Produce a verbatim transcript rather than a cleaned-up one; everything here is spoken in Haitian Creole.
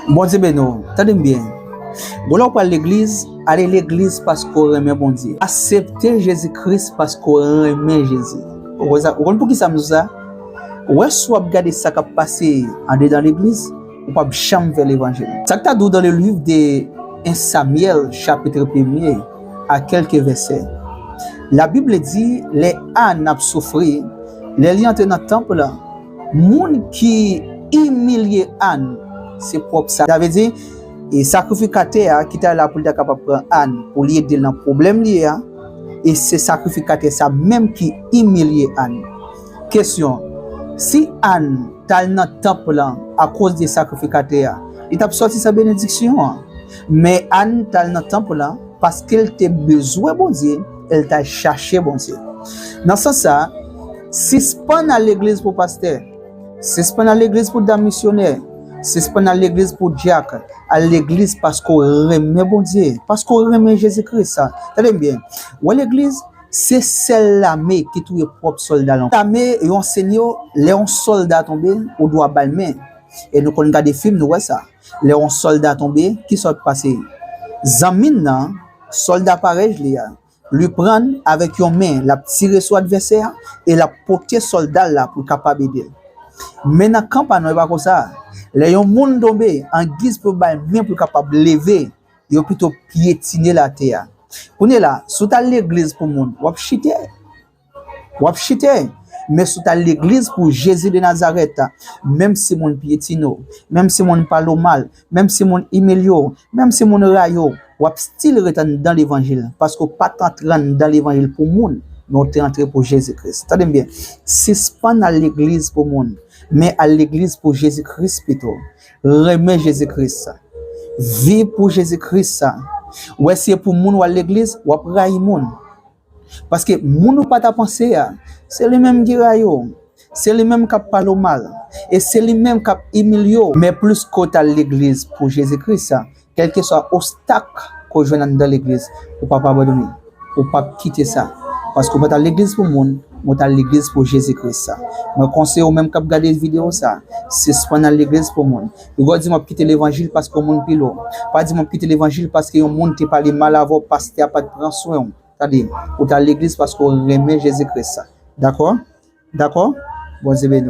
Bondye beni w. Tande m byen. Gon lè w pral legliz, ale legliz paske w renmen Bondye. Aksepte Jezi Kris paske w renmen Jezi. Ou konn sa, ou konn poukisa m di w sa? Ou wè, si w ap gade sa k ap pase andedan legliz, ou p ap janm fè levanjil. Sa k ta di w dans le livre de un Samuel, chapitre premier, à quelques versets. La Bible di, lè Ann ap soufri, lè li antre nan tanp lan, moun ki imilye Ann, se pwòp sa. Sa vle di, e sakrifikatè a ki ta la pou l ta kapab pran Ann, pou li ede l nan pwoblèm li ye a, e se sakrifikatè sa menm ki imilye Ann. Kesyon, si Ann t al nan tanp lan akoz de sakrifikatè a, li t ap sòti san benediksyon an. Men Ann t al nan tanp lan paske l te bezwen Bondye, e l t al chache Bondye. Nan sans sa, sispann al legliz pou pastè, sispann al legliz pou dam misyonè, sispann al legliz pou dyak, al legliz paske w renmen Bondye, paske w renmen Jezi Kris. Tande m byen, w wè legliz, se sèl lame ki touye pwòp sòlda l ankò. Lame, yon sèl yo, lè yon sòlda tonbe, ou dwa ba l men. E nou konn gade fim, nou wè sa. Lè yon sòlda tonbe, kisa k pase? Zanmi n nan, sòlda parèy li a, li pran avèk yon men, l ap tire sou advèsè a, e l ap pote sòlda l la pou l kapab ede l. Men nan kan pa nou, e pa konsa. Lè yon moun tonbe, an giz pou yo ba l men pou l kapab leve, yo pito pyetine l atè a. Kounye la, si w t al legliz pou moun, w ap chite. W ap chite. Men si w t al legliz pou Jezi de Nazarèt, menm si moun pyetine w, menm si moun pale w mal, menm si moun imilye w, menm si moun rayi w, w ap still ret anndan levanjil, paske w pa t antre anndan levanjil pou moun, men w te antre pou Jezi Kris. Tande m byen, sispann al legliz pou moun, men al legliz pou Jezi Kris pito. Renmen Jezi Kris. Viv pou Jezi Kris. Ou wè, si e pou moun w al legliz, w ap rayi moun. Paske moun ou pa ta panse a, se li menm ki rayi w. Se li menm k ap pale w mal. E se li menm k ap imilye w. Men plis ke w t al legliz pou Jezi Kris, kèlkeswa obstak ke w jwenn anndan legliz, ou p ap abandone. Ou p ap kite sa. Paske w pa t al legliz pou moun, men w t al legliz pou Jezi Kris. Mwen konseye w menm k ap gade videyo sa, sispann al legliz pou moun. Piga w di m ap kite levanjil paske yon moun pile w. Pa di m ap kite levanjil paske yon moun te pale mal avè w, pastè a pa t pran swen w. Tande, ou t al legliz paske w renmen Jezi Kris. Dakò? Dakò? Bondye beni w.